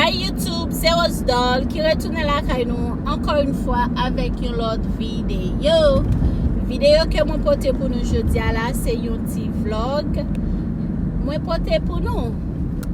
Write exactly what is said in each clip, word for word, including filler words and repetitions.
Hey YouTube, se Rose Doll ki retounen lakay nou ankò yon fwa avèk yon lòt videyo. Videyo ke mwen pote pou nou jodi a la, se yon ti vlog mwen pote pou nou.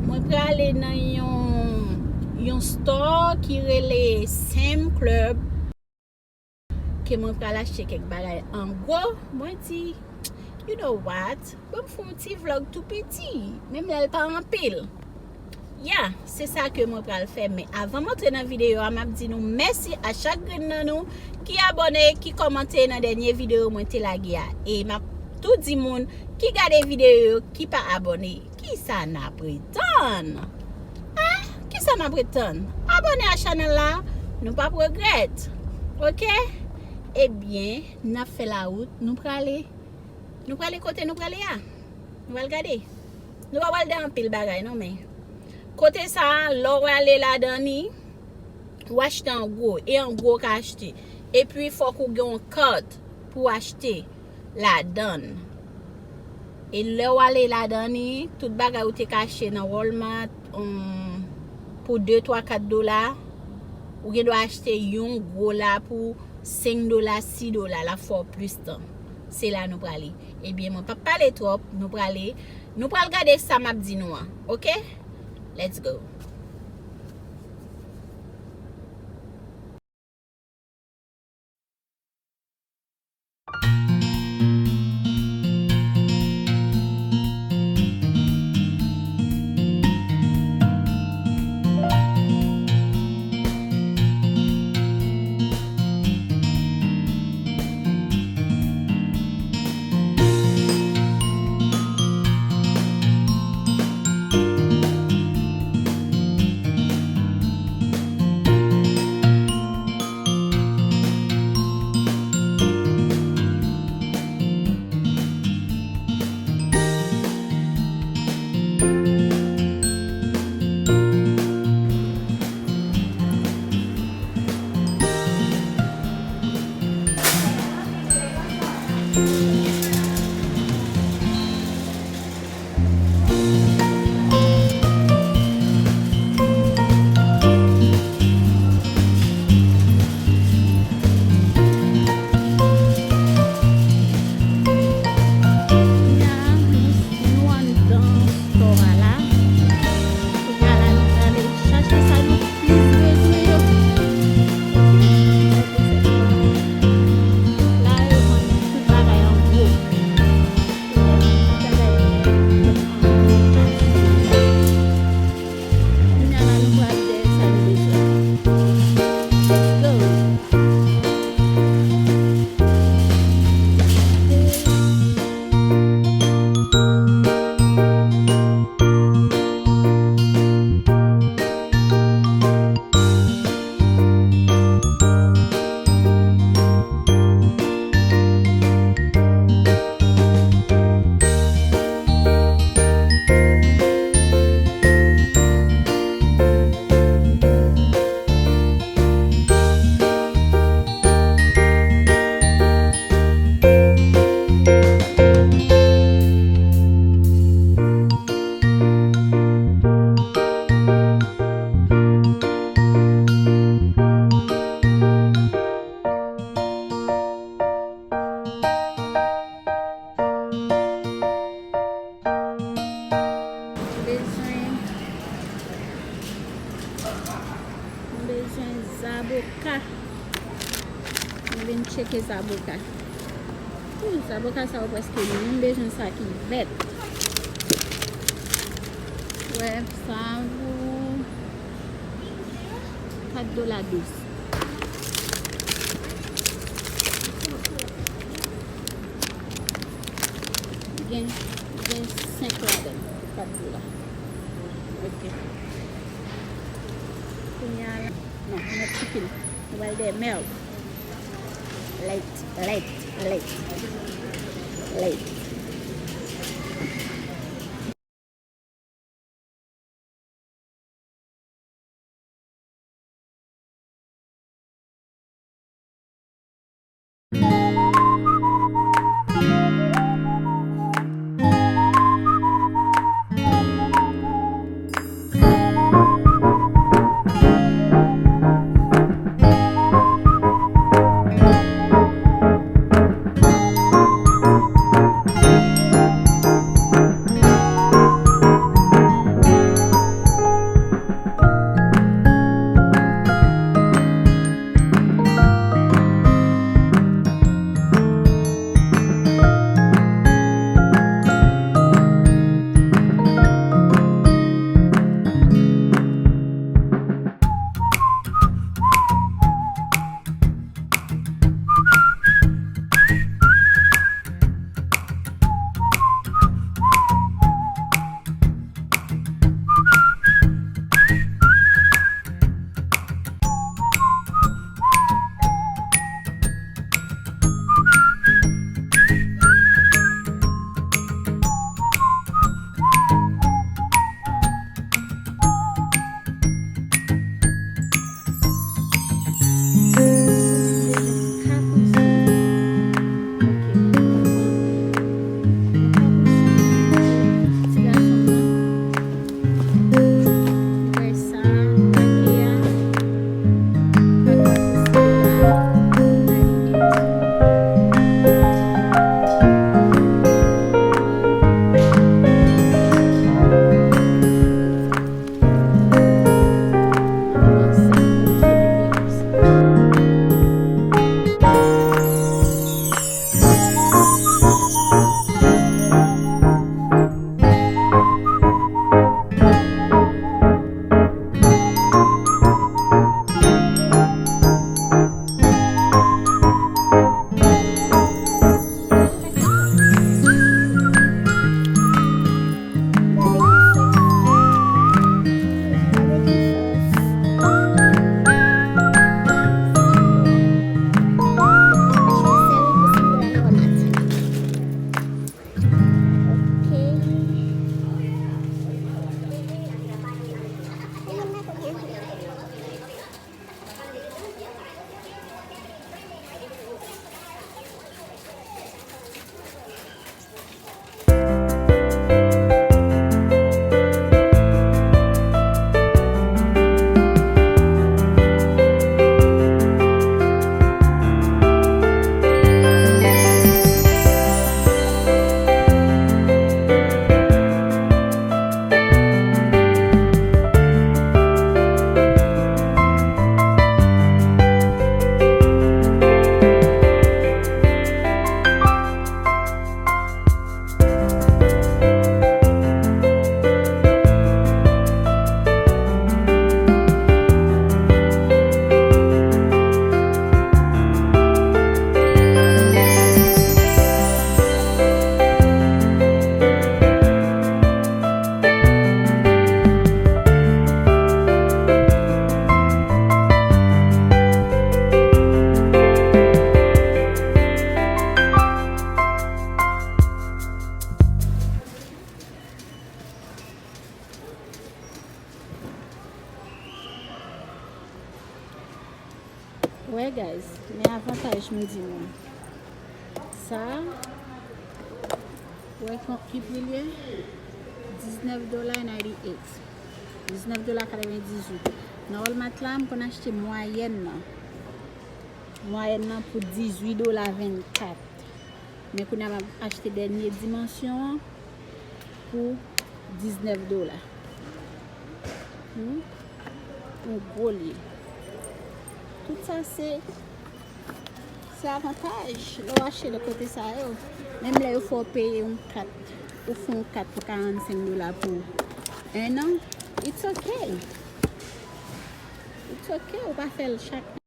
Mwen prale nan yon, yon store ki rele Sam's Club, ke mwen pral achte kèk bagay an gwo. Mwen di, "You know what? Ban m fè yon ti vlog tou piti, menm lè l pa anpil." Ya, se sa ke mwen pral fè. Men avan m antre nan videyo a, m ap di nou mèsi a chak grenn nan nou ki abòne, ki kòmante nan dènye videyo mwen te lage a. E m ap tou di moun ki gade videyo yo ki pa abòne. Kisa n ap retann? Ah, kisa n ap retann? Abòne a chanèl la, nou p ap regrèt. Oke? Ebyen, n ap fè lawout, nou prale. Nou prale kote nou prale a. Nou pral gade. Nou pa pral de anpil bagay non, men kote sa a, lè w ale ladan li, ou achte an gwo, e an gwo w ka achte. Epi fòk ou gen yon kat pou w achte ladan l. E lè w ale ladan li, tout bagay ou te ka achte nan Walmart, um, pou de, twa, kat dola, ou gen dwa achte yon gwo la pou senk dola, sis dola, l ap fè w plis tan. Se la nou prale. Ebyen, mwen p ap pale twòp, nou prale, nou pral gade sa m ap di nou an, oke? Let's go. Kounye a, nou, nou anndan store a la. Kounye a la, nou prale chache sa nou plis bezwen yo. La, yo vann tout bagay an gwo. Kounye a la, nou pral dèyè sa nou bezwen. Let's go. Bezwen, m bezwen zaboka. M vin tcheke zaboka. Ooh, zaboka sa yo prèske menm, m bezwen sa ki vèt. Wè, sa pou kat dola douz. Gen, gen senk ladan l, kat dola. Ok. Kounye a la, non, nou met chicken. Nou pral dèyè milk. Lèt, lèt, lèt. Lèt. Wè, guys, men avantaj m di nou. Sa, wè ki pri l ye? Diznèf dola ninety-eight. Diznèf dola katrevendizuit. Nan Walmart la, m konn achte mwayèn nan. Mwayèn nan pou dizuit dola vennkat. Men kounye a m ap achte dènye dimansyon an pou diznèf dola. Hmm? Yon gwo li ye. Tout sa se, se avantaj lè w achte lòt kote sa yo. Menm lè yo fè w peye yon kat, ou fè yon kat pou karannsenk dola pou en an, it's okay. It's okay, ou pa fè l chak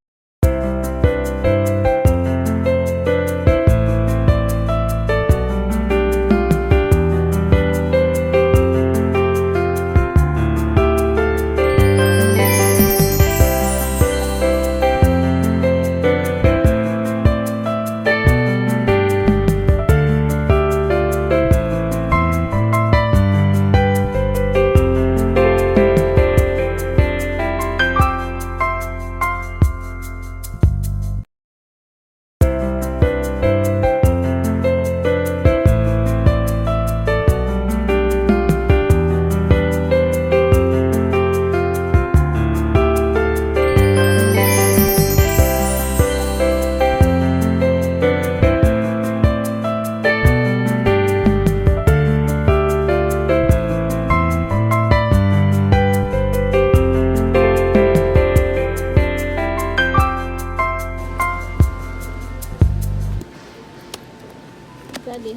Gade.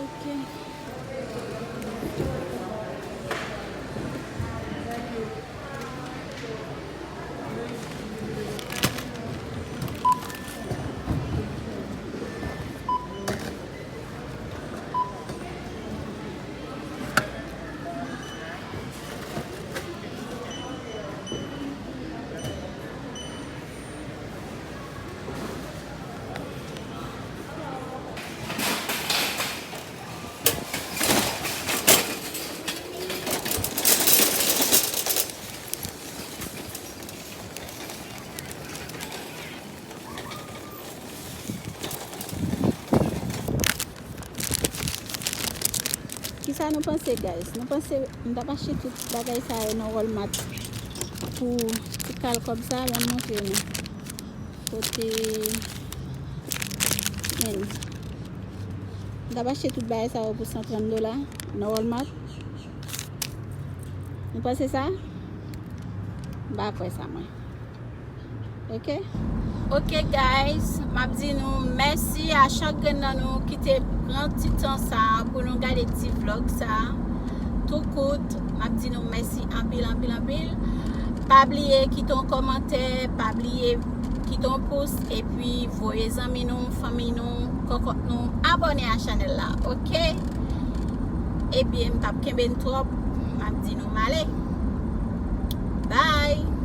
Ok. Kisa nou panse, guys? Nou panse m t ap achte tout bagay sa yo nan Walmart pou ti kal kòb sa a? Ban m montre nou. Kote, men, m t ap achte tout bagay sa yo pou san trant dola nan Walmart. Nou panse sa? M pa kwè sa, mwen. Ok? Ok, guys, m ap di nou mèsi a chak grenn nan nou ki te pran ti tan sa a pou nou gade ti vlog sa a. Tou kout, m ap di nou mèsi anpil, anpil, anpil. Pa bliye kite yon kòmantè, pa bliye kite yon pous, epi voye zanmi nou, fanmi nou, kòkòt nou, abòne a chanèl la, ok? Ebyen, m p ap kenbe n twòp, m ap di nou m ale. Bye!